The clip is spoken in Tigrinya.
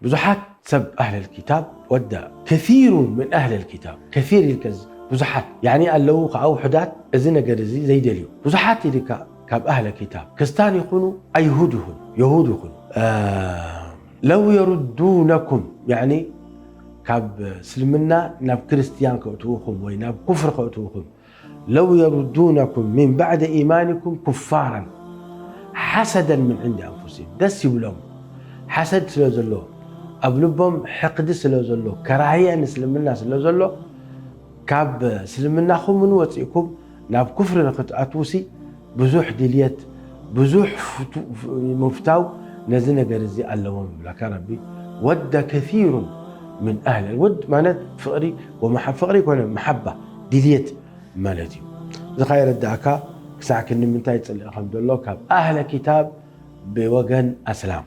ብዙሓት ሰብ ኣህለል ኪታብ ወዳ ከሲሩ ምን ኣህለል ኪታብ ከሲር ኢልከ ብዙሓት ያኒ ኣለዉ ከዓ ውሑዳት እዚ ነገር እዚ ዘይደልዩ ብዙሓት ኢልካ ካብ ኣህለ ኪታብ ክስታን ይኹኑ ኣይሁድ ይኹኑ የሁድ ይኹኑ ለው የሩዱነኩም ያኒ ካብ እስልምና ናብ ክርስትያን ከእትውኹም ወይ ናብ ኩፍር ከእትውኹም ለው የሩዱነኩም ምን ባዕደ ኢማንኩም ኩፋራን ሓሰደን ምን ዕንዲ ኣንፉሲም ደስ ይብሎም ሓሰድ ስለ ዘሎ ኣብ ልቦም ሕቅዲ ስለ ዘሎ ከራህየ ንእስልምና ስለ ዘሎ ካብ እስልምናኹም እውን ወፂእኩም ናብ ኩፍሪ ንክትኣትውሲ ብዙሕ ድልየት ብዙሕ ምፍታው ነዚ ነገር እዚ ኣለዎም ይብለካ ረቢ ወደ ከሲሩን ምን ኣህል ወድ ማለት ፍቅሪ ፍቅሪ ይኮነ መሓባ ድልየት ማለት እዩ እዚ ከየረዳእካ ክሳዕ ክንምንታይ ፅልእ ከም ዘሎ ካብ ኣህለ ኪታብ ብወገን ኣስላም